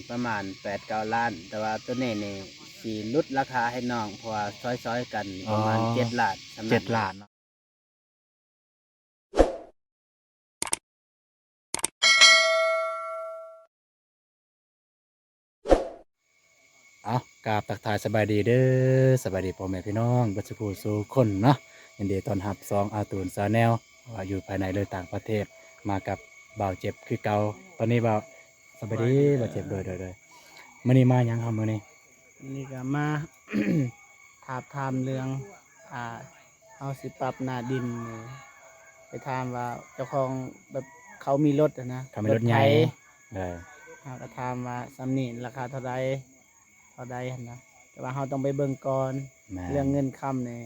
ປະມານແປດເກົ້າລ້ານ ແຕ່ວ່າໂຕນີ້ນີ້ຊິຫຼຸດລາຄາໃຫ້ນ້ອງ ເພາະວ່າຊອຍໆກັນປະມານ ອໍ ເຈັດລ້ານ ສ່ຳນັ້ນ ເຈັດລ້ານເນາະ. ເອົາ ກາບທັກທາຍສະບາຍດີເດີ້ ສະບາຍດີພໍ່ແມ່ພີ່ນ້ອງເບິດສູ່ຜູ້ສູ່ຄົນເນາະ. ຍິນດີຕ້ອນຮັບຊ່ອງອາຕູນ Channel ວ່າຢູ່ພາຍໃນ ຫຼື ຕ່າງປະເທດ ມາກັບບ່າວເຈັບຄືເກົ່າ. ຕອນນີ້ບ່າວ ສະບາຍດີ ສະບາຍດີ ບ່າວເຈັບ. ໂດຍ ໂດຍ ໂດຍ. ມື້ນີ້ມາຫຍັງເຮົາມື້ນີ້? ມື້ນີ້ກໍມາ ທາບທາມເລື່ອງ ອ່າ ເຮົາຊິປັບໜ້າດິນນີ້ ໄປຖາມວ່າເຈົ້າຂອງແບບເຂົາມີລົດຫັ້ນນະ ເຂົາມີລົດໃຫຍ່ ລົດໄຖ ເອີ ເຮົາກໍຖາມວ່າສ່ຳນີ້ລາຄາເທົ່າໃດ ເທົ່າໃດຫັ້ນນະ ແຕ່ວ່າເຮົາຕ້ອງໄປເບິ່ງກ່ອນ ແມ່ນ ເລື່ອງເງິນຄຳນີ້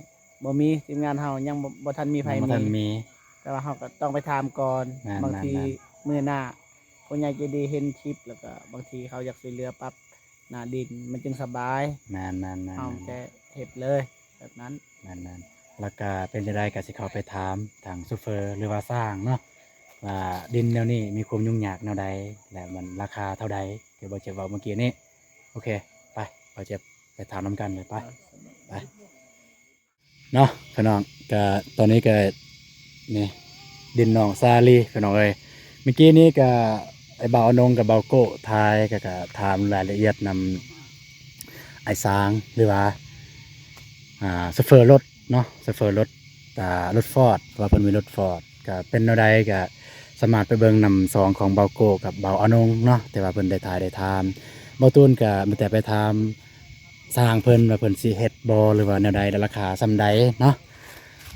ບໍ່ມີ ທີມງານເຮົາຍັງບໍ່ ບໍ່ທັນມີໃຜ ຍັງບໍ່ທັນມີ ມີ ແຕ່ວ່າເຮົາກໍຕ້ອງໄປຖາມກ່ອນ ແມ່ນ ບາງທີ ແມ່ນ ແມ່ນ ມື້ໜ້າຜູ້ໃຫຍ່ໃຈດີເຫັນຄລິບ ແລ້ວກໍບາງທີເຂົາຢາກຊ່ວຍເຫຼືອປັບ ໜ້າດິນມັນຈຶ່ງສະບາຍ ແມ່ນໆໆໆ ເຮົາແຕ່ເຮັດເລີຍແບບນັ້ນ ແມ່ນໆ. ແລ້ວກະເປັນຈັ່ງໃດກະຊິເຂົ້າໄປຖາມທາງໂຊເຟີ ຫຼືວ່າຊ່າງເນາະ ວ່າດິນແນວນີ້ມີຄວາມຫຍຸ້ງຍາກແນວໃດ ແລະມັນລາຄາເທົ່າໃດ ຄືບ່າວເຈັບເວົ້າເມື່ອກີ້ນີ້. ໂອເຄ ໄປ ບ່າວເຈັບໄປຖາມນຳກັນເລີຍ ໄປ ໄປ. ເນາະພີ່ນ້ອງ ກະຕອນນີ້ກະນີ້ ດິນໜອງສາລີພີ່ນ້ອງເອີຍ. ເມື່ອກີ້ນີ້ກະໄອ້ບ່າວອານົງກັບບ່າວໂກ້ຖ່າຍ ກະ ກະຖາມລາຍລະອຽດນຳອ້າຍຊ້າງ ຫຼືວ່າ ອ່າ ໂຊເຟີລົດເນາະ ໂຊເຟີລົດ ອ່າ ລົດຟອດ ວ່າເພິ່ນມີລົດຟອດ ກະເປັນແນວໃດ ກະສາມາດໄປເບິ່ງນຳຊ່ອງຂອງບ່າວໂກ້ກັບບ່າວອານົງເນາະ ທີ່ວ່າເພິ່ນໄດ້ຖ່າຍໄດ້ຖາມ. ບ່າວຕູນກະມີແຕ່ໄປຖາມ ຊ່າງເພິ່ນວ່າເພິ່ນຊິເຮັດບໍ່ ຫຼືວ່າແນວໃດ ແລະລາຄາສ່ຳໃດເນາະ.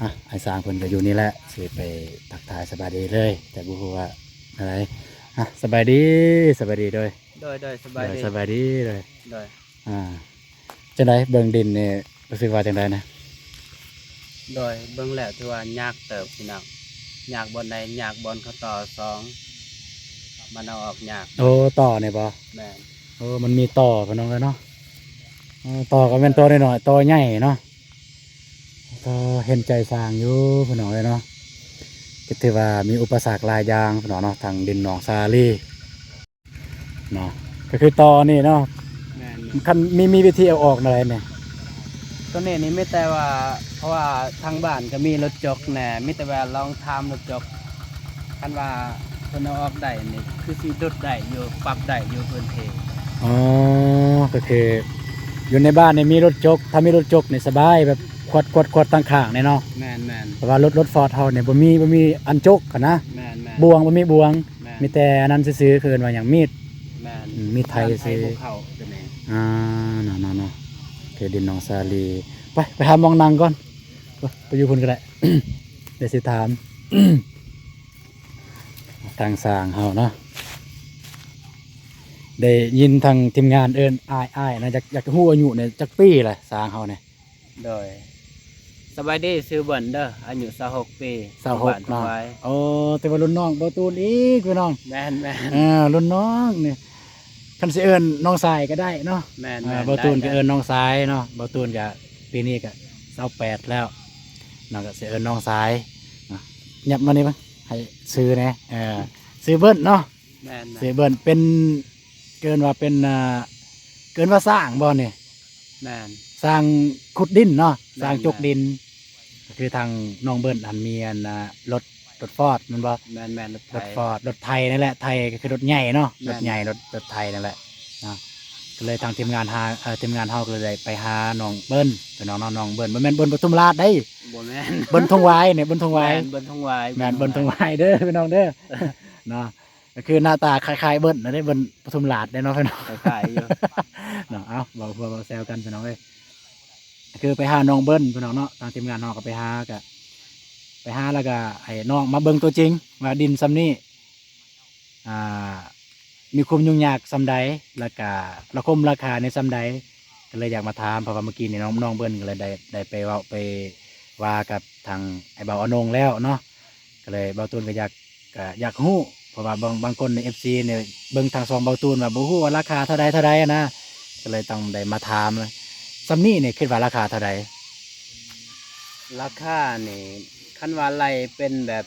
ອ່ະ ອ້າຍຊ່າງເພິ່ນກໍຢູ່ນີ້ແຫຼະ ຊິໄປທັກທາຍສະບາຍດີເລີຍ ແຕ່ບໍ່ຮູ້ວ່າແນວໃດ. ອ່ະ ສະບາຍດີ ສະບາຍດີ ໂດຍ ໂດຍ ໂດຍ ສະບາຍດີ ສະບາຍດີ ໂດຍ ໂດຍ. ອ່າ ຈັ່ງໃດ ເບິ່ງດິນນີ້ ຮູ້ສຶກວ່າຈັ່ງໃດນະ? ໂດຍ ເບິ່ງແລ້ວຖືວ່າຍາກເຕີບພີ່ນ້ອງ ຍາກບ່ອນໃດ ຍາກບ່ອນເຂົາຕໍ່ສອງ ມັນເອົາອອກຍາກ. ໂອ້ ຕໍ່ນີ້ບໍ່? ແມ່ນ. ໂອ້ ມັນມີຕໍ່ພີ່ນ້ອງເອີຍເນາະ. ເອີ ຕໍ່ກໍແມ່ນຕໍ່ນ້ອຍໆ ຕໍ່ໃຫຍ່ເນາະ. ກໍເຫັນໃຈຊ່າງຢູ່ພີ່ນ້ອງເອີຍເນາະ ກໍຖືວ່າມີອຸປະສັກຫຼາຍຢ່າງພີ່ນ້ອງເນາະ ທາງດິນໜອງສາລີເນາະ ກໍຄືຕໍ່ນີ້ເນາະ. ແມ່ນໆ. ຄັນມີ ມີວິທີເອົາອອກແນວໃດນີ້? ຕົວນີ້ນີ້ມີແຕ່ວ່າ ເພາະວ່າທາງບ້ານກໍມີລົດຈົກແດ່ ມີແຕ່ວ່າລອງຖາມລົດຈົກ ຄັນວ່າເພິ່ນເອົາອອກໄດ້ນີ້ ຄືຊິດຸດໄດ້ຢູ່ ປັບໄດ້ຢູ່ພື້ນທີ່. ອໍ ກໍຄືຢູ່ໃນບ້ານນີ້ມີລົດຈົກ ຖ້າມີລົດຈົກນີ້ສະບາຍ ແບບຂວດໆໆ ຕາງຂ້າງນີ້ເນາະ. ແມ່ນໆ. ເພາະວ່າລົດ ລົດຟອດເຮົານີ້ບໍ່ມີ ບໍ່ມີອັນຈົກຫັ້ນນະ. ແມ່ນໆ. ບ່ວງ ບໍ່ມີບ່ວງ. ແມ່ນ. ມີແຕ່ອັນນັ້ນຊື່ໆ ເຂົາເອີ້ນວ່າຫຍັງ ມີດ. ແມ່ນ. ອືມ ມີດໄຖ ມີດໄຖຊື່ໆ ບໍ່ເຂົ້າຕົວນີ້. ອ່າ ເນາະໆໆ ເຂດດິນໜອງສາລີ. ໄປ ໄປຫາໝ່ອງນັ່ງກ່ອນ ໄປ ໄປຢູ່ພຸ້ນກໍໄດ້ ດຽວຊິຖາມ ທາງຊ່າງເຮົາເນາະ ໄດ້ຍິນທາງທີມງານເອີ້ນອ້າຍໆ ນະ ຢາກ ຢາກຮູ້ອາຍຸນີ້ຈັກປີລະ ຊ່າງເຮົານີ້? ໂດຍ ສະບາຍດີ ຊື່ເບິ້ນເດີ ອາຍຸຊາວຫົກປີ ຊາວຫົກເນາະ. ໂອ້ ແຕ່ວ່າລຸ້ນນ້ອງບ່າວຕູນອີກພີ່ນ້ອງ. ແມ່ນໆ. ເອີ ລຸ້ນນ້ອງນີ້ ຄັນຊິເອີ້ນນ້ອງຊາຍກໍໄດ້ເນາະ. ແມ່ນໆ. ເອີ ບ່າວຕູນກໍເອີ້ນນ້ອງຊາຍເນາະ ບ່າວຕູນກໍປີນີ້ກໍຊາວແປດແລ້ວເນາະ ກໍຊິເອີ້ນນ້ອງຊາຍເນາະ. ຫຍັບມານີ້ເບິ່ງ ໃຫ້ຊື່ແດ່. ເອີ ຊື່ເບິ້ນເນາະ. ແມ່ນໆ. ຊື່ເບິ້ນ ເປັນ ເອີ້ນວ່າເປັນ ອ່າ ເອີ້ນວ່າຊ່າງບໍ່ນີ້? ແມ່ນ. ຊ່າງຂຸດດິນເນາະ. ແມ່ນໆ. ຊ່າງຈົກດິນ ກໍຄືທາງນ້ອງເບິ້ນຫັ້ນມີອັນ ອ່າ ລົດ ລົດຟອດແມ່ນບໍ່? ແມ່ນໆ. ລົດໄຖ ລົດຟອດ ລົດໄຖນັ້ນແຫຼະ ໄຖກໍຄືລົດໃຫຍ່ເນາະ. ແມ່ນ. ລົດໃຫຍ່ ລົດ ລົດໄຖນັ້ນແຫຼະເນາະ. ກໍເລີຍທາງທີມງານຫາ ເອີ ທີມງານເຮົາກໍເລີຍໄດ້ໄປຫານ້ອງເບິ້ນ ເປັນນ້ອງ ນ້ອງເບິ້ນ ບໍ່ແມ່ນເບິ້ນປະທຸມລາດເດ້. ບໍ່ແມ່ນ. ເບິ້ນທົ່ງຫວາຍນີ້ ເບິ້ນທົ່ງຫວາຍ. ແມ່ນ ເບິ້ນທົ່ງຫວາຍ ແມ່ນ ເບິ້ນທົ່ງຫວາຍເດີ ພີ່ນ້ອງເດີ ເນາະ. ກໍຄືໜ້າຕາຄ້າຍໆເບິ້ນນະເດ້ ເບິ້ນປະທຸມລາດເດ້ເນາະ ພີ່ນ້ອງ ຄ້າຍໆຢູ່ເນາະ. ເອົ້າ ເວົ້າຫົວເວົ້າແຊວກັນ ພີ່ນ້ອງເອີຍ ກໍຄືໄປຫານ້ອງເບິ້ນ ພີ່ນ້ອງເນາະ ທາງທີມງານເຮົາກໍໄປຫາ ກໍໄປຫາ ແລ້ວກໍໃຫ້ນ້ອງມາເບິ່ງຕົວຈິງວ່າດິນສ່ຳນີ້ ອ່າ ມີຄວາມຫຍຸ້ງຍາກສ່ຳໃດ ແລ້ວກະລະຄົມລາຄານີ້ສ່ຳໃດ ກໍເລີຍຢາກມາຖາມ ເພາະວ່າເມື່ອກີ້ນີ້ນ້ອງ ນ້ອງເບິ້ນກໍເລີຍໄດ້ ໄດ້ໄປເວົ້າໄປວ່າກັບທາງອ້າຍບ່າວອານົງແລ້ວເນາະ ກໍເລີຍບ່າວຕູນກໍຢາກ ກໍຢາກຮູ້ ເພາະວ່າບາງ ບາງຄົນໃນເອັຟຊີນີ້ເບິ່ງທາງຊ່ອງບ່າວຕູນວ່າບໍ່ຮູ້ວ່າລາຄາເທົ່າໃດ ເທົ່າໃດນະ ກໍເລີຍຕ້ອງໄດ້ມາຖາມ. ສ່ຳນີ້ນີ້ຄິດວ່າລາຄາເທົ່າໃດ? ລາຄານີ້ ຄັນວ່າໄລ່ເປັນແບບ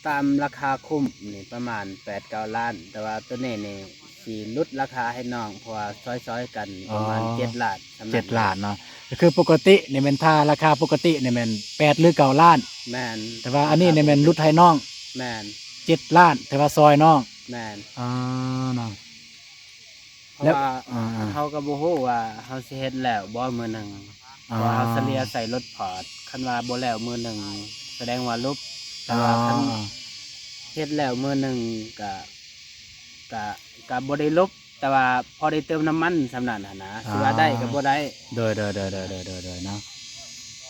ຕາມລາຄາຄຸ້ມນີ້ປະມານແປດເກົ້າລ້ານ ແຕ່ວ່າໂຕນີ້ນີ້ ຊິຫຼຸດລາຄາໃຫ້ນ້ອງ ເພາະວ່າຊ່ອຍໆກັນ ອໍ ປະມານເຈັດລ້ານ ສ່ຳນັ້ນ ເຈັດລ້ານເນາະ. ກໍຄືປົກກະຕິນີ້ແມ່ນ ຖ້າລາຄາປົກກະຕິນີ້ແມ່ນແປດ ຫຼື ເກົ້າລ້ານ ແມ່ນ ແຕ່ວ່າອັນນີ້ນີ້ແມ່ນຫຼຸດໃຫ້ນ້ອງ ແມ່ນ ເຈັດລ້ານ ແຕ່ວ່າຊ່ອຍນ້ອງ ແມ່ນ ອໍ ເນາະ. ເພາະວ່າ ແລ້ວ ອ່າໆ ເຮົາກໍບໍ່ຮູ້ວ່າເຮົາຊິເຮັດແລ້ວບໍ່ມື້ໜຶ່ງ ອໍ ເພາະວ່າເຮົາສະເລ່ຍໃສ່ລົດພອດ ຄັນວ່າບໍ່ແລ້ວມື້ໜຶ່ງ ສະແດງວ່າຫຼຸດ ແຕ່ວ່າ ອໍ ຄັນເຮັດແລ້ວມື້ໜຶ່ງກະ ກະ ກະບໍ່ໄດ້ຫຼຸດ ແຕ່ວ່າພໍໄດ້ເຕີມນ້ຳມັນສ່ຳນັ້ນຫັ້ນນະ ອ່າ ຊິວ່າໄດ້ກໍບໍ່ໄດ້ ໂດຍໆໆໆໆເນາະ.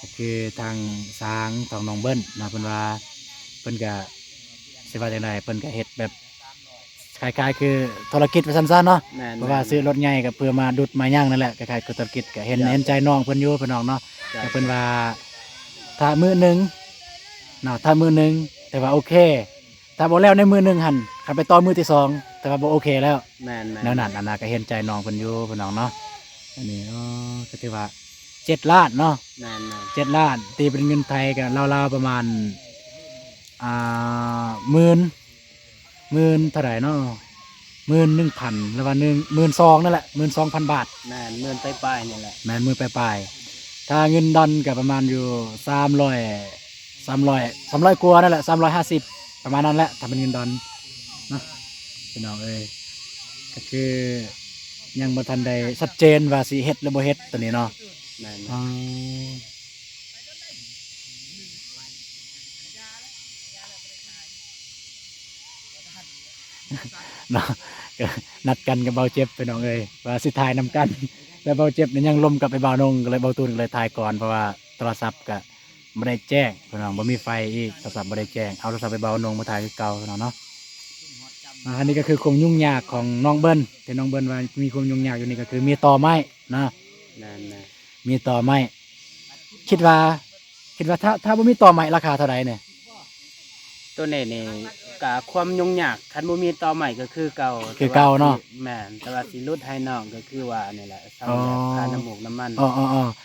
ກໍຄືທາງຊ່າງຂອງນ້ອງເບິ້ນເນາະ ເພິ່ນວ່າ ເພິ່ນກະ ຊິວ່າຈັ່ງໃດ ເພິ່ນກະເຮັດແບບ ຄ້າຍໆຄືທຸລະກິດວ່າຊັ້ນຊະເນາະ ແມ່ນໆ ເພາະວ່າຊື້ລົດໃຫຍ່ກໍເພື່ອມາດຸດມາຫຍັງນັ້ນແຫຼະ ຄ້າຍໆຄືທຸລະກິດ ກໍເຫັນ ເຫັນໃຈນ້ອງເພິ່ນຢູ່ພີ່ນ້ອງເນາະ. ກໍເພິ່ນວ່າ ຖ້າມື້ໜຶ່ງເນາະ ຖ້າມື້ໜຶ່ງ ແຕ່ວ່າໂອເຄ ຖ້າບໍ່ແລ້ວໃນມື້ໜຶ່ງຫັ້ນ ຄັນໄປຕໍ່ມື້ທີສອງ ແຕ່ວ່າບໍ່ໂອເຄແລ້ວ ແມ່ນໆ ແນວນັ້ນ ອັນນັ້ນກໍເຫັນໃຈນ້ອງເພິ່ນຢູ່ພີ່ນ້ອງເນາະ. ອັນນີ້ ອໍ ກໍຖືວ່າເຈັດລ້ານເນາະ ແມ່ນໆ ເຈັດລ້ານ ຕີເປັນເງິນໄທກໍລາວໆປະມານ ອ່າ ໝື່ນ ໝື່ນເທົ່າໃດເນາະ ໝື່ນໜຶ່ງພັນ ຫຼືວ່າໜຶ່ງ ໝື່ນສອງນັ້ນແຫຼະ ໝື່ນສອງພັນບາດ ແມ່ນ ໝື່ນປາຍໆນີ້ແຫຼະ ແມ່ນ ໝື່ນປາຍໆ. ຖ້າເງິນດອນກໍປະມານຢູ່ສາມຮ້ອຍ ສາມຮ້ອຍ ສາມຮ້ອຍກວ່ານັ້ນແຫຼະ ສາມຮ້ອຍຫ້າສິບ ປະມານນັ້ນແຫຼະ ຖ້າເປັນເງິນດອນເນາະ ພີ່ນ້ອງເອີຍ. ກໍຄືຍັງບໍ່ທັນໄດ້ຊັດເຈນວ່າຊິເຮັດ ຫຼື ບໍ່ເຮັດໂຕນີ້ເນາະ ແມ່ນ ອໍ ເນາະ ກໍນັດກັນກັບເບົາເຈັບພີ່ນ້ອງເອີຍ ວ່າຊິຖ່າຍນຳກັນ ແຕ່ເບົາເຈັບນີ້ຍັງລົມກັບໄອ້ບ່າວນົງ ກໍເລີຍເບົາຕູນກໍເລີຍຖ່າຍກ່ອນ ເພາະວ່າໂທລະສັບກໍບໍ່ໄດ້ແຈ້ງພີ່ນ້ອງ ບໍ່ມີໄຟອີກ ໂທລະສັບບໍ່ໄດ້ແຈ້ງ ເອົາໂທລະສັບໄອ້ບ່າວນົງມາຖ່າຍຄືເກົ່າພີ່ນ້ອງເນາະ. ອ່າ ອັນນີ້ກໍຄືຄວາມຫຍຸ້ງຍາກຂອງນ້ອງເບິ້ນ ທີ່ນ້ອງເບິ້ນວ່າມີຄວາມຫຍຸ້ງຍາກຢູ່ນີ້ ກໍຄືມີຕໍໄມ້ເນາະ ແມ່ນໆ ມີຕໍໄມ້. ຄິດວ່າ ຄິດວ່າຖ້າ ຖ້າບໍ່ມີຕໍໄມ້ລາຄາເທົ່າໃດນີ້? ໂຕນີ້ນີ້ກະຄວາມຫຍຸ້ງຍາກ ຄັນບໍ່ມີຕໍໄມ້ກໍຄືເກົ່າ ຄືເກົ່າເນາະ ແມ່ນ ແຕ່ວ່າຊິຫຼຸດໃຫ້ນ້ອງກໍຄືວ່ານີ້ແຫຼະ ຊ່ຳແບບຄ່ານ້ຳມູກນ້ຳມັນ ອໍໆ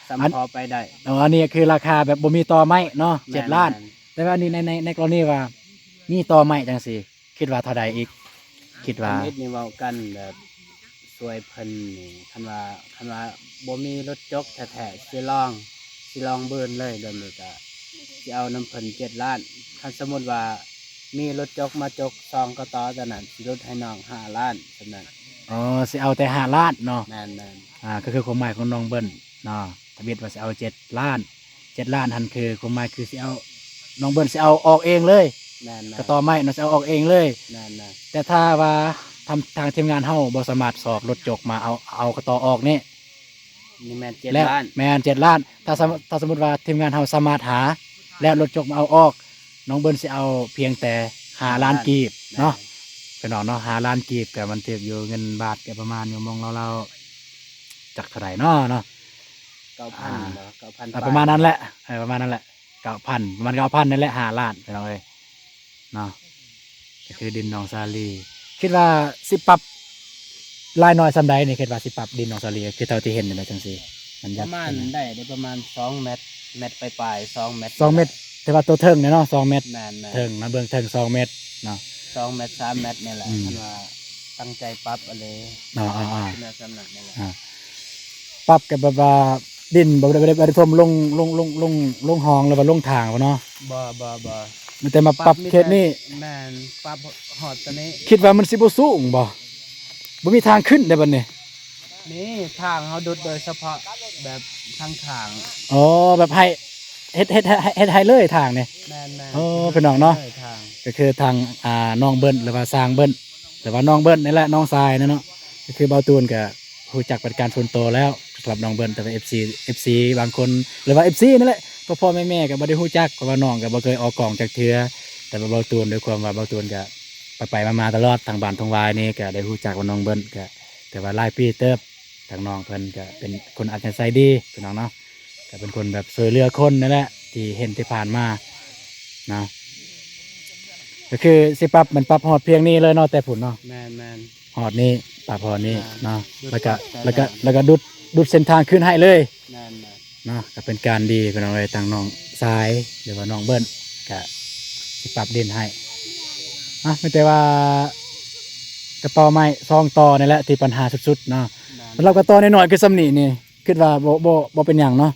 ໆ ຊ່ຳພໍໄປໄດ້ ອໍ ອັນນີ້ກໍຄືລາຄາແບບບໍ່ມີຕໍໄມ້ເນາະ ແມ່ນໆ ເຈັດລ້ານ ແຕ່ວ່າອັນນີ້ໃນ ໃນ ໃນກໍລະນີວ່າມີຕໍໄມ້ຈັ່ງຊີ້ ຄິດວ່າເທົ່າໃດອີກ? ຄິດວ່າ ທຳອິດນີ້ເວົ້າກັນແບບຊ່ວຍເພິ່ນນີ້ ຄັນວ່າ ຄັນວ່າບໍ່ມີລົດຈົກແທ້ໆ ຊິລອງ ຊິລອງເບິ່ງເລີຍ ແບບນີ້ກະຊິເອົານຳເພິ່ນເຈັດລ້ານ ຄັນສົມມຸດວ່າມີລົດຈົກມາຈົກຊ່ອງກະຕໍຕອນນັ້ນ ຊິຫຼຸດໃຫ້ນ້ອງຫ້າລ້ານສ່ຳນັ້ນ ອໍ ຊິເອົາແຕ່ຫ້າລ້ານເນາະ ແມ່ນໆ ອ່າ ກໍຄືຄວາມໝາຍຂອງນ້ອງເບິ້ນເນາະ ທຳອິດວ່າຊິເອົາເຈັດລ້ານ ເຈັດລ້ານຫັ້ນ ຄືຄວາມໝາຍຄືຊິເອົາ ນ້ອງເບິ້ນຊິເອົາອອກເອງເລີຍ ແມ່ນໆ ກະຕໍໄມ້ເນາະ ຊິເອົາອອກເອງເລີຍ ແມ່ນໆ ແຕ່ຖ້າວ່າທາງ ທາງທີມງານເຮົາບໍ່ສາມາດຊອກລົດຈົກມາເອົາ ເອົາກະຕໍອອກນີ້ ນີ້ແມ່ນເຈັດລ້ານ ແມ່ນເຈັດລ້ານ ຖ້າ ຖ້າສົມມຸດວ່າທີມງານເຮົາສາມາດຫາ ແລ້ວລົດຈົກມາເອົາອອກ ນ້ອງເບິ້ນຊິເອົາພຽງແຕ່ຫ້າລ້ານ ຫ້າລ້ານກີບເນາະ ແມ່ນ ພີ່ນ້ອງເນາະ ຫ້າລ້ານກີບ ກະມັນຖືກຢູ່ເງິນບາດ ກະປະມານຢູ່ໝ່ອງລາວໆ ຈັກເທົ່າໃດເນາະ ເນາະ ເກົ້າພັນ ອ່າ ບໍ່ ເກົ້າພັນ ອ່າ ປາຍ ປະມານນັ້ນແຫຼະ ເອີ ປະມານນັ້ນແຫຼະ ເກົ້າພັນ ປະມານເກົ້າພັນນີ້ແຫຼະ ຫ້າລ້ານ ພີ່ນ້ອງເອີຍເນາະ ກໍຄືດິນນ້ອງສາລີ ຄິດວ່າຊິປັບຫຼາຍໜ້ອຍສ່ຳໃດນີ້? ຄິດວ່າຊິປັບດິນນ້ອງສາລີ ຄືເທົ່າທີ່ເຫັນນີ້ນະ ຈັ່ງຊີ້ ມັນຢາກ ປະມານໄດ້ ໄດ້ປະມານສອງແມັດ ແມັດປາຍໆ ສອງແມັດ ສອງແມັດ ແຕ່ວ່າໂຕເທິງນີ້ເນາະ ສອງແມັດ ແມ່ນໆ ເທິງນະ ເບື້ອງເທິງສອງແມັດເນາະ ສອງແມັດ ສາມແມັດນີ້ແຫຼະ ອືມ ຄັນວ່າຕັ້ງໃຈປັບອີ່ຫຼີ ເນາະ ອ່າໆ ຂຶ້ນມາສ່ຳນັ້ນນີ້ແຫຼະ ອ່າ ປັບກໍແບບວ່າດິນບໍ່ໄດ້ ບໍ່ໄດ້ ບໍ່ໄດ້ຖົມລົງ ລົງ ລົງ ລົງ ລົງຮ່ອງ ຫຼືວ່າລົງທາງບໍ່ເນາະ? ບໍ່ ບໍ່ ບໍ່ ມີແຕ່ມາປັບເຂດນີ້ ແມ່ນ ປັບຮອດໂຕນີ້ ຄິດວ່າມັນຊິບໍ່ສູງບໍ່? ບໍ່ມີທາງຂຶ້ນໄດ້ບັດນີ້ ມີທາງເຮົາດຸດໂດຍສະເພາະແບບທາງຂ້າງ ອໍ ແບບໃຫ້ ເຮັດ ເຮັດ ເຮັດໃຫ້ເລີຍທາງນີ້ ແມ່ນໆ ໂອ້ ເຮັດໃຫ້ ພີ່ນ້ອງເນາະ ເລີຍທາງ ກໍຄືທາງ ອ່າ ນ້ອງເບິ້ນ ຫຼືວ່າຊ່າງເບິ້ນ ຫຼືວ່ານ້ອງເບິ້ນນີ້ແຫຼະ ນ້ອງຊາຍນະເນາະ ກໍຄືເບົາຕູນກໍຮູ້ຈັກເປັນການສ່ວນໂຕແລ້ວ ສຳລັບນ້ອງເບິ້ນ ແຕ່ວ່າເອັຟຊີ ເອັຟຊີບາງຄົນ ຫຼືວ່າເອັຟຊີນັ້ນແຫຼະ ພໍ່ໆແມ່ໆກໍບໍ່ໄດ້ຮູ້ຈັກ ເພາະວ່ານ້ອງກໍບໍ່ເຄີຍອອກກ້ອງຈັກເທື່ອ ແຕ່ວ່າເບົາຕູນ ດ້ວຍຄວາມວ່າເບົາຕູນກໍໄປໆມາໆຕະຫຼອດ ທາງບ້ານທົ່ງຫວາຍນີ້ກໍໄດ້ຮູ້ຈັກວ່ານ້ອງເບິ້ນ ກໍຖືວ່າຫຼາຍປີເຕີບ ທາງນ້ອງເພິ່ນກໍເປັນຄົນອັດຍະໄສດີ ພີ່ນ້ອງເນາະ ກໍເປັນຄົນແບບຊ່ວຍເຫຼືອຄົນນັ້ນແຫຼະ ທີ່ເຫັນທີ່ຜ່ານມາເນາະ ກໍຄືຊິປັບ ມັນປັບຮອດພຽງນີ້ເລີຍເນາະ ແຕ່ພຸ້ນເນາະ ແມ່ນໆ ຮອດນີ້ ປັບຮອດນີ້ ແມ່ນ ເນາະ ແລ້ວກໍ ແລ້ວກໍ ແລ້ວກໍດຸດ ດຸດເສັ້ນທາງຄືນໃຫ້ເລີຍ ແມ່ນໆ ເນາະ ກໍເປັນການດີ ພີ່ນ້ອງເອີຍ ທາງນ້ອງຊາຍ ຫຼືວ່ານ້ອງເບິ້ນ ກໍຊິປັບດິນໃຫ້ ອ່ະ ມີແຕ່ວ່າ ກະຕໍໄມ້ສອງຕໍນີ້ແຫຼະທີ່ບັນຫາສຸດໆເນາະ. ແມ່ນ ສຳລັບກະຕໍນ້ອຍໆຄືສ່ຳນີ້ນີ້ ຄິດວ່າບໍ່ ບໍ່ ບໍ່ເປັນຫຍັງເນາະ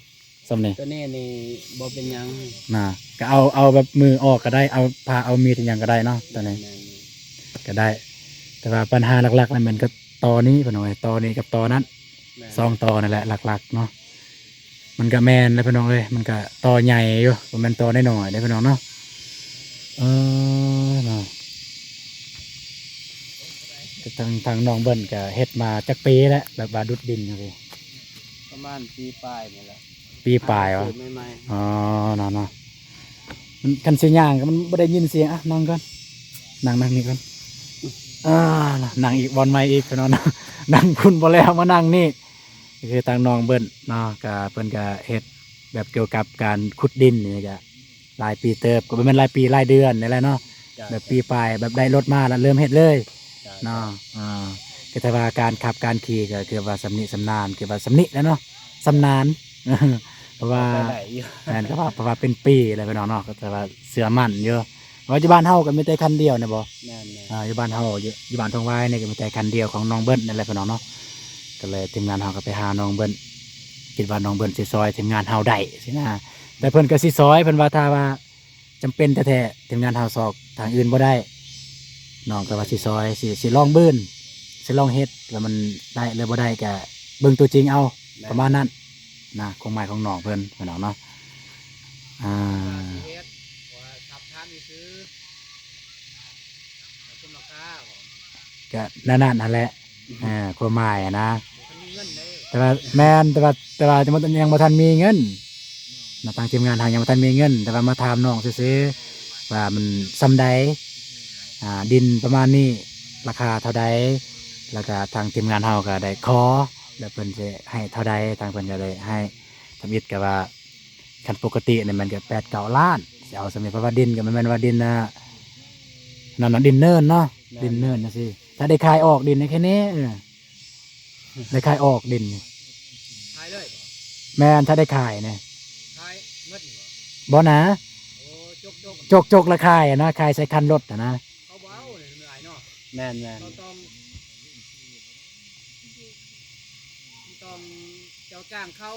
ສ່ຳນີ້. ໂຕນີ້ນີ້ບໍ່ເປັນຫຍັງນະ ກະເອົາ ເອົາແບບມືອອກກະໄດ້ ເອົາຜ້າເອົາມີດອີ່ຫຍັງກະໄດ້ເນາະ ໂຕນີ້ ແມ່ນໆ ກະໄດ້. ແຕ່ວ່າບັນຫາຫຼັກໆລະແມ່ນກະຕໍນີ້ ພີ່ນ້ອງເອີຍ ຕໍນີ້ກັບຕໍນັ້ນ ແມ່ນ ສອງຕໍນີ້ແຫຼະຫຼັກໆເນາະ. ມັນກະແມ່ນແຫຼະພີ່ນ້ອງເອີຍ ມັນກະຕໍໃຫຍ່ຢູ່ ບໍ່ແມ່ນຕໍນ້ອຍໆເດ້ພີ່ນ້ອງເນາະ. ເອີ ເນາະ ທາງ ທາງນ້ອງເບິ່ນກະເຮັດມາຈັກປີແລ້ວ ແບບວ່າດຸດດິນຈັ່ງຊີ້? ປະມານປີປາຍນີ້ແຫຼະ ປີປາຍຫວາ? ຫາຊື້ໃໝ່ໆ ອໍ ເນາະ ເນາະ. ມັນ ຄັນຊິຍ່າງກະມັນບໍ່ໄດ້ຍິນສຽງ. ອ່ະ ນັ່ງກ່ອນ ນັ່ງ ນັ່ງນີ້ກ່ອນ. ອ່າ ນັ່ງອີກບ່ອນໃໝ່ອີກພີ່ນ້ອງເນາະ ນັ່ງພຸ້ນບໍ່ແລ້ວ ມານັ່ງນີ້. ກະຄືທາງນ້ອງເບິ່ນເນາະ ກະເພິ່ນກະເຮັດແບບກ່ຽວກັບການຂຸດດິນນີ້ກະຫຼາຍປີເຕີບ ກະບໍ່ແມ່ນຫຼາຍປີ ຫຼາຍເດືອນນີ້ແຫຼະເນາະ. ເຈົ້າ ແບບປີປາຍ ແບບໄດ້ລົດມາລະເລີ່ມເຮັດເລີຍ ເຈົ້າ ເນາະ. ເຈົ້າ ອ່າ ກະແຕ່ວ່າການຂັບການຂີ່ກະຄືວ່າຊຳນິຊຳນານ ຄືວ່າຊຳນິແຫຼະເນາະ ຊຳນານ ເພາະວ່າ ພໍໄດ້ຢູ່ ແມ່ນ ກະວ່າ ເພາະວ່າເປັນປີແລ້ວພີ່ນ້ອງເນາະ ກະແຕ່ວ່າເຊື່ອໝັ້ນຢູ່. ວ່າຢູ່ບ້ານເຮົາກະມີແຕ່ຄັນດຽວນີ້ບໍ? ແມ່ນໆ ອ່າ ຢູ່ບ້ານເຮົາ ຢູ່ ຢູ່ບ້ານທົ່ງວາຍນີ້ກະມີແຕ່ຄັນດຽວຂອງນ້ອງເບິ່ນນີ້ແຫຼະພີ່ນ້ອງເນາະ. ກະເລີຍທີມງານເຮົາກະໄປຫານ້ອງເບິ່ນ ຄິດວ່ານ້ອງເບິ່ນຊິຊ່ອຍທີມງານເຮົາໄດ້ຊີ້ນະ. ແຕ່ເພິ່ນກະຊິຊ່ອຍ ເພິ່ນວ່າຖ້າວ່າຈຳເປັນແທ້ໆ ທີມງານເຮົາຊອກທາງອື່ນບໍ່ໄດ້. ນ້ອງກະວ່າຊິຊ່ອຍ ຊິ ຊິລອງບືນ ຊິລອງເຮັດ ລະມັນໄດ້ຫຼືບໍ່ໄດ້ກະເບິ່ງຕົວຈິງເອົາ ແມ່ນ ປະມານນັ້ນນະ ຄວາມໝາຍຂອງນ້ອງເພິ່ນພີ່ນ້ອງເນາະ. ອ່າ ຊິເຮັດ ເພາະວ່າສອບຖາມຊື່ໆ ຄຸ້ມລາຄາບໍ? ກະແນວນັ້ນຫັ້ນແຫຼະ ເອີ ຄວາມໝາຍຫັ້ນນະ ບໍ່ທັນມີເງິນເດ້. ແຕ່ວ່າ ແມ່ນ ແຕ່ວ່າ ແຕ່ວ່າຍັງບໍ່ ຍັງບໍ່ທັນມີເງິນນະ ທາງທີມງານເຮົາຍັງບໍ່ທັນມີເງິນ ແຕ່ວ່າມາຖາມນ້ອງຊື່ໆ ວ່າມັນສ່ຳໃດ ອ່າ ດິນປະມານນີ້ ລາຄາເທົ່າໃດ ລະກະທາງທີມງານເຮົາກະໄດ້ຂໍ ລະເພິ່ນຊິໃຫ້ເທົ່າໃດ ທາງເພິ່ນກະໄດ້ໃຫ້. ທຳອິດກະວ່າ ຄັນປົກກະຕິນີ້ມັນກະແປດເກົ້າລ້ານ ຊິເອົາສ່ຳນີ້ ເພາະວ່າດິນກະບໍ່ແມ່ນວ່າດິນ ອ່າ ນັ້ນນະ ດິນເນີນເນາະ ແມ່ນ ດິນເນີນຈັ່ງຊີ້. ຖ້າໄດ້ຂາຍອອກດິນນີ້ແຄ່ນີ້ ເອີ ໄດ້ຂາຍອອກດິນນີ້ ຂາຍເລີຍບໍ? ແມ່ນ ຖ້າໄດ້ຂາຍນີ້ ຂາຍໝົດນີ້ບໍ? ບໍ່ນະ ໂອ້ ຈົກໆ ຈົກໆລະຂາຍຫັ້ນນະ ຂາຍໃສ່ຄັນລົດຫັ້ນນະ ເຂົາບໍ່ເອົາເລີຍຫຼາຍເນາະ. ແມ່ນໆ ເຂົາຕ້ອງ ຕ້ອງເຈົ້າຈ້າງເຂົາ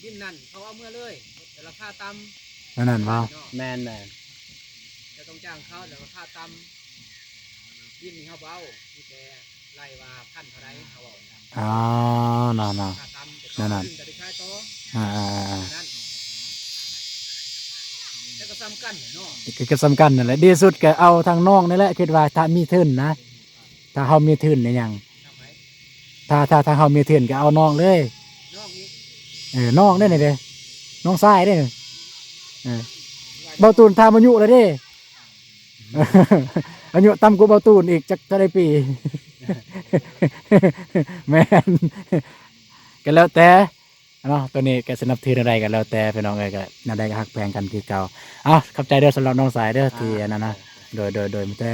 ດິນນັ້ນເຂົາເອົາເມືອເລີຍ ແຕ່ລາຄາຕ່ຳ ແນວນັ້ນບໍ? ແມ່ນໆ ເຈົ້າຕ້ອງຈ້າງເຂົາ ແຕ່ລາຄາຕ່ຳ ດິນນີ້ເຮົາບໍ່ເອົາ ມີແຕ່ໄລ່ວ່າພັນເທົ່າໃດເຮົາເອົາ. ອໍ ເນາະໆ ລາຄາຕ່ຳ ແຕ່ເຂົາ ແນວນັ້ນ ເຂົາຂຶ້ນກະໄດ້ຂາຍຕໍ່. ອ່າໆໆ ນັ້ນ ແຕ່ກະສ່ຳກັນແຫຼະເນາະ ກະ ກະສ່ຳກັນນັ້ນແຫຼະ. ດີສຸດກະເອົາທາງນ້ອງນີ້ແຫຼະ ຄິດວ່າຖ້າມີທຶນນະ ຖ້າເຮົາມີທຶນອີ່ຫຍັງ ຖ້າ ຖ້າ ຖ້າເຮົາມີທຶນກະເອົານ້ອງເລີຍ. ນ້ອງອີກ? ເອີ ນ້ອງເດ້ນີ້ເດ້ ນ້ອງຊາຍເດ້ນີ້. ເອີ ເບົາຕູນຖາມອາຍຸແລ້ວເດ້ ອາຍຸຕ່ຳກວ່າເບົາຕູນອີກຈັກເທົ່າໃດປີ. ແມ່ນ ກະແລ້ວແຕ່ ເນາະ ໂຕນີ້ກະຊິນັບຖືແນວໃດກະແລ້ວແຕ່ພີ່ນ້ອງເອີຍ ກະແນວໃດກະຮັກແພງກັນຄືເກົ່າ. ເອົ້າ ຂອບໃຈເດີ ສຳລັບນ້ອງສາຍເດີ ອ່າ ທີ່ອັນນັ້ນນະ. ໂດຍ ໂດຍ ໂດຍ ມີແຕ່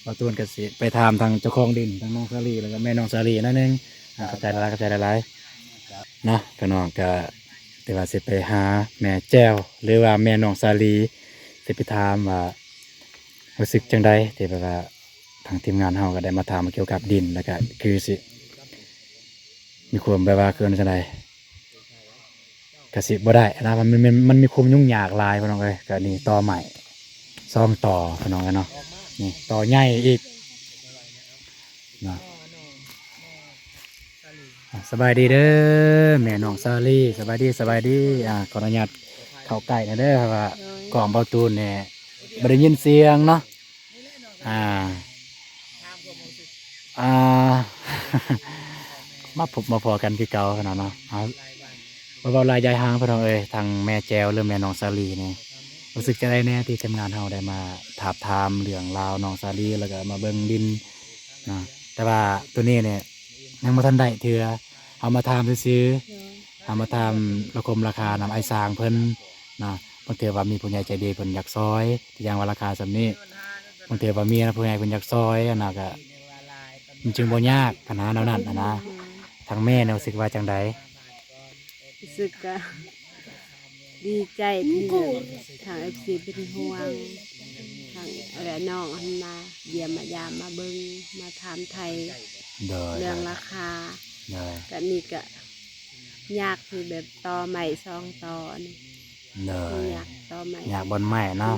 ບ່າວຕູນກະຊິໄປຖາມທາງເຈົ້າຂອງດິນ ທາງນ້ອງສາລີ ແລ້ວກະແມ່ນ້ອງສາລີໜ້ອຍໜຶ່ງ. ອ່າ ຂອບໃຈຫຼາຍໆ ຂອບໃຈຫຼາຍໆ ເນາະ ພີ່ນ້ອງ. ກະແຕ່ວ່າຊິໄປຫາແມ່ແຈ່ວ ຫຼືວ່າແມ່ນ້ອງສາລີ ຊິໄປຖາມວ່າຮູ້ສຶກຈັ່ງໃດ ທີ່ແບບວ່າທາງທີມງານເຮົາກະໄດ້ມາຖາມກ່ຽວກັບດິນ ແລ້ວກະຄືຊິມີຄວາມແບບວ່າ ຄືວ່າຈັ່ງໃດ ກະຊິບໍ່ໄດ້ລະ ມັນ ມັນ ມັນມີຄວາມຫຍຸ້ງຍາກຫຼາຍພີ່ນ້ອງເອີຍ. ກະນີ້ຕໍໄມ້ສອງຕໍພີ່ນ້ອງເອີຍເນາະ ນີ້ຕໍໃຫຍ່ອີກເນາະ. ອ່າ ສະບາຍດີເດີແມ່ນ້ອງສາລີ ສະບາຍດີ ສະບາຍດີ. ອ່າ ຂໍອະນຸຍາດເຂົ້າໃກ້ແດ່ເດີ ເພາະວ່າກ້ອງເບົາຕູນນີ້ບໍ່ໄດ້ຍິນສຽງເນາະ. ອ່າ ອ່າ ມາພົບມາພໍ້ກັນຄືເກົ່າຂະໜາດເນາະ. ເອົາ ບໍ່ເວົ້າຫຼາຍຢາຍຫ່າງພີ່ນ້ອງເອີຍ ທາງແມ່ແຈ່ວ ຫຼືແມ່ນ້ອງສາລີນີ້ ຮູ້ສຶກຈັ່ງໃດແດ່ທີ່ທີມງານເຮົາໄດ້ມາທາບທາມເລື່ອງລາວນ້ອງສາລີ ແລ້ວກະມາເບິ່ງດິນເນາະ? ແຕ່ວ່າໂຕນີ້ນີ້ຍັງບໍ່ທັນໄດ້ເທື່ອ ເຮົາມາຖາມຊື່ໆ ເຮົາມາຖາມລະຄົມລາຄານຳອ້າຍຊ່າງເພິ່ນເນາະ. ບາງເທື່ອວ່າມີຜູ້ໃຫຍ່ໃຈດີເພິ່ນຢາກຊ່ອຍ ຢ່າງວ່າລາຄາສ່ຳນີ້ ບາງເທື່ອວ່າມີຜູ້ໃຫຍ່ເພິ່ນຢາກຊ່ອຍຫັ້ນນະ ກະມັນຈຶ່ງບໍ່ຍາກ ບັນຫາແນວນັ້ນຫັ້ນນະ. ທາງແມ່ນີ້ຮູ້ສຶກວ່າຈັ່ງໃດ? ຮູ້ສຶກກະດີໃຈທີ່ທາງເອັຟຊີເປັນຫ່ວງ ທ ເອື້ອຍນ້ອງຫັ້ນມາຢ້ຽມມາຢາມມາເບິ່ງມາຖາມໄຖ່ ໂດຍ ເລື່ອງລາຄາ ໂດຍ ກະນີ້ກະຢາກຊິແບບຕໍ່ໄມ້ສອງຕໍ່ນີ້ ໂດຍ ຢາກຕໍ່ໄມ້ ຢາກບ່ອນໄມ້ເນາະ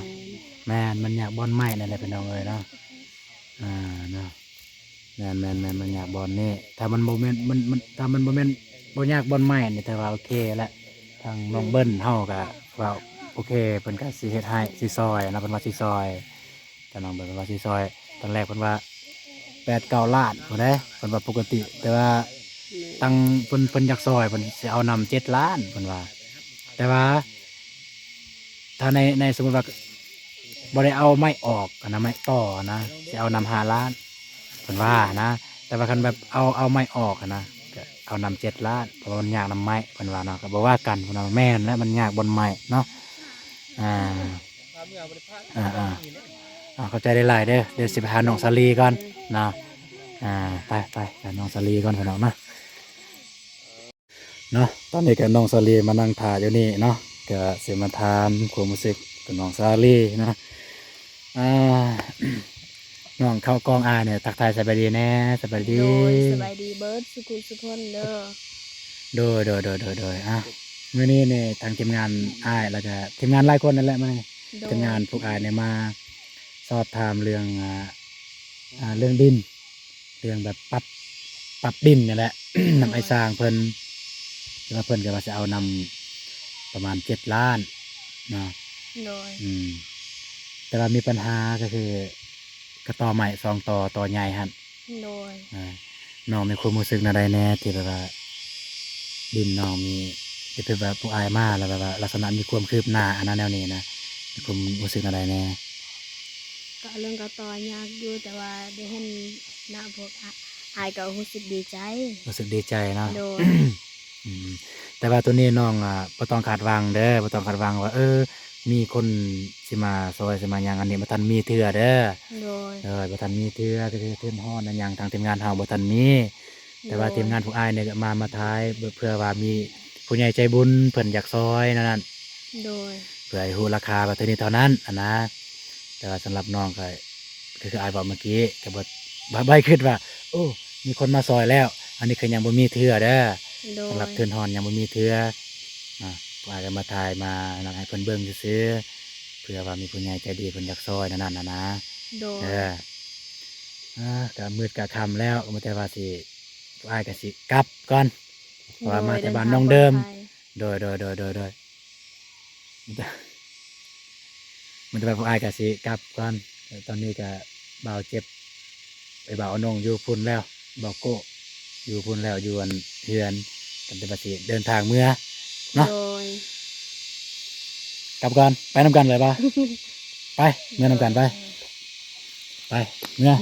ແມ່ນ ແມ່ນ ມັນຢາກບ່ອນໄມ້ນັ້ນແຫຼະພີ່ນ້ອງເອີຍເນາະ ອ່າ ເນາະ ແມ່ນໆໆ ມັນຢາກບ່ອນນີ້ ຖ້າມັນບໍ່ແມ່ນ ມັນ ມັນ ຖ້າມັນບໍ່ແມ່ນ ບໍ່ຢາກບ່ອນໄມ້ນີ້ ຖືວ່າໂອເຄແລ້ວ ທາງນ້ອງເບິ່ນເຮົາກະວ່າໂອເຄ ເພິ່ນກະຊິເຮັດໃຫ້ ຊິຊ່ອຍນະ ເພິ່ນວ່າຊິຊ່ອຍ ທາງນ້ອງເບິ່ນເພິ່ນວ່າຊິຊ່ອຍ ຕອນແລກເພິ່ນວ່າແປດເກົ້າລ້ານພຸ້ນເດ້ ເພິ່ນວ່າປົກກະຕິ ແຕ່ວ່າ ແມ່ນ ທາງເພິ່ນ ເພິ່ນຢາກຊ່ອຍ ເພິ່ນຊິເອົານຳເຈັດລ້ານ ເພິ່ນວ່າ ແຕ່ວ່າ ຖ້າໃນ ໃນສົມມຸດວ່າບໍ່ໄດ້ເອົາໄມ້ອອກຫັ້ນນະ ໄມ້ຕໍ່ຫັ້ນນະ ຊິເອົານຳຫ້າລ້ານ ເພິ່ນວ່າຫັ້ນນະ ແຕ່ວ່າຄັນແບບເອົາ ເອົາໄມ້ອອກຫັ້ນນະ ກະເອົານຳເຈັດລ້ານ ເພາະວ່າມັນຍາກນຳໄມ້ ເພິ່ນວ່າເນາະ ກະບໍ່ວ່າກັນ ເພິ່ນວ່າແມ່ນແຫຼະ ມັນຍາກບ່ອນໄມ້ເນາະ ອ່າ ອ່າໆ ອ່າ ຂອບໃຈຫຼາຍໆເດີ ດຽວຊິໄປຫານ້ອງສາລີກ່ອນເນາະ ອ່າ ໄປ ໄປ ໄປຫານ້ອງສາລີກ່ອນ ພີ່ນ້ອງເນາະ. ເນາະ ຕອນນີ້ກະນ້ອງສາລີມານັ່ງຖ້າຢູ່ນີ້ເນາະ ກະຊິມາຖາມຄວາມຮູ້ສຶກຂອງນ້ອງສາລີນະ ອ່າ ນ້ອງເຂົ້າກ້ອງອ້າຍນີ້ ທັກທາຍສະບາຍດີແດ່ ສະບາຍດີ ໂດຍ ສະບາຍດີເບິດສຸຂູສຸຄົນເດີ ໂດຍ ໂດຍ ໂດຍ ໂດຍ ໂດຍ ອ່າ ມື້ນີ້ນີ້ທາງທີມງານອ້າຍ ແລ້ວກະທີມງານຫຼາຍຄົນນັ້ນແຫຼະ ມື້ນີ້ ໂດຍ ທີມງານພວກອ້າຍນີ້ມາສອບຖາມເລື່ອງ ອ່າ ອ່າ ເລື່ອງດິນ ເລື່ອງແບບປັບ ປັບດິນນີ້ແຫຼະ ໂດຍ ນຳອ້າຍຊ່າງເພິ່ນ ແຕ່ວ່າເພິ່ນກະວ່າຊິເອົານຳປະມານເຈັດລ້ານເນາະ ໂດຍ ອືມ ແຕ່ວ່າມີບັນຫາກະຄືກະຕໍໄມ້ສອງຕໍ ຕໍໃຫຍ່ຫັ້ນ ໂດຍ ອ່າ ນ້ອງມີຄວາມຮູ້ສຶກແນວໃດແດ່ ທີ່ແບບວ່າດິນນ້ອງມີ ທີ່ແບບວ່າພວກອ້າຍມາແລ້ວແບບວ່າລັກສະນະມີຄວາມຄືບໜ້າອັນນັ້ນແນວນີ້ນະ ມີຄວາມຮູ້ສຶກແນວໃດແດ່? ກະເລື່ອງກະຕໍ່ຍາກຢູ່ ແຕ່ວ່າໄດ້ເຫັນໜ້າພວກອ້າຍ ອ້າຍກະຮູ້ສຶກດີໃຈ ຮູ້ສຶກດີໃຈເນາະ ໂດຍ ອືມ ແຕ່ວ່າໂຕນີ້ນ້ອງ ອ່າ ບໍ່ຕ້ອງຄາດຫວັງເດີ ບໍ່ຕ້ອງຄາດຫວັງວ່າ ເອີ ມີຄົນຊິມາຊ່ອຍ ຊິມາຫຍັງ ອັນນີ້ບໍ່ທັນມີເທື່ອເດີ ໂດຍ ໂດຍ ບໍ່ທັນມີເທື່ອ ກະຄືທຶນຮອນຫຍັງ ທາງທີມງານເຮົາບໍ່ທັນມີ ແຕ່ວ່າ ໂດຍ ທີມງານພວກອ້າຍນີ້ກະມາ ມາຖ່າຍ ເພື່ອວ່າມີຜູ້ໃຫຍ່ໃຈບຸນເພິ່ນຢາກຊ່ອຍແນວນັ້ນ ໂດຍ ເພື່ອໃຫ້ຮູ້ລາຄາວ່າເທົ່ານີ້ເທົ່ານັ້ນຫັ້ນນະ ແຕ່ວ່າສຳລັບນ້ອງກະ ກະຄືອ້າຍເວົ້າເມື່ອກີ້ ກະບໍ່ ບໍ່ ບໍ່ໄດ້ຄິດວ່າ ໂອ້ ມີຄົນມາຊ່ອຍແລ້ວ ອັນນີ້ຄືຍັງບໍ່ມີເທື່ອເດີ ໂດຍ ສຳລັບທຶນຮອນຍັງບໍ່ມີເທື່ອນະ ພວກອ້າຍກະມາຖ່າຍມານັ້ນໃຫ້ເພິ່ນເບິ່ງຊື່ໆ ເພື່ອວ່າມີຜູ້ໃຫຍ່ໃຈດີເພິ່ນຢາກຊ່ອຍແນວນັ້ນຫັ້ນນະ ໂດຍ ເອີ ອ່າ ກະມືດກະຄ່ຳແລ້ວ ກະມີແຕ່ວ່າຊິ ພວກອ້າຍກະຊິກັບກ່ອນ ເພາະວ່າ ໂດຍ ມາແຕ່ບ້ານນ້ອງເດີມ ເດີນທາງປອດໄພ ໂດຍ ໂດຍ ໂດຍ ໂດຍ ໂດຍ ມີແຕ່ວ່າພວກອ້າຍກະຊິກັບກ່ອນ ຕອນນີ້ກະບ່າວເຈັບ ໄອ້ບ່າວອານົງຢູ່ພຸ້ນແລ້ວ ບ່າວໂກ້ຢູ່ພຸ້ນແລ້ວ ຢູ່ອັນເຮືອນ ກະແຕ່ວ່າຊິເດີນທາງເມືອເນາະ ໂດຍ ກັບກ່ອນ ໄປນຳກັນເລີຍບໍ່? ໄປ ເມືອນຳກັນ ໄປ ໄປ ເມືອ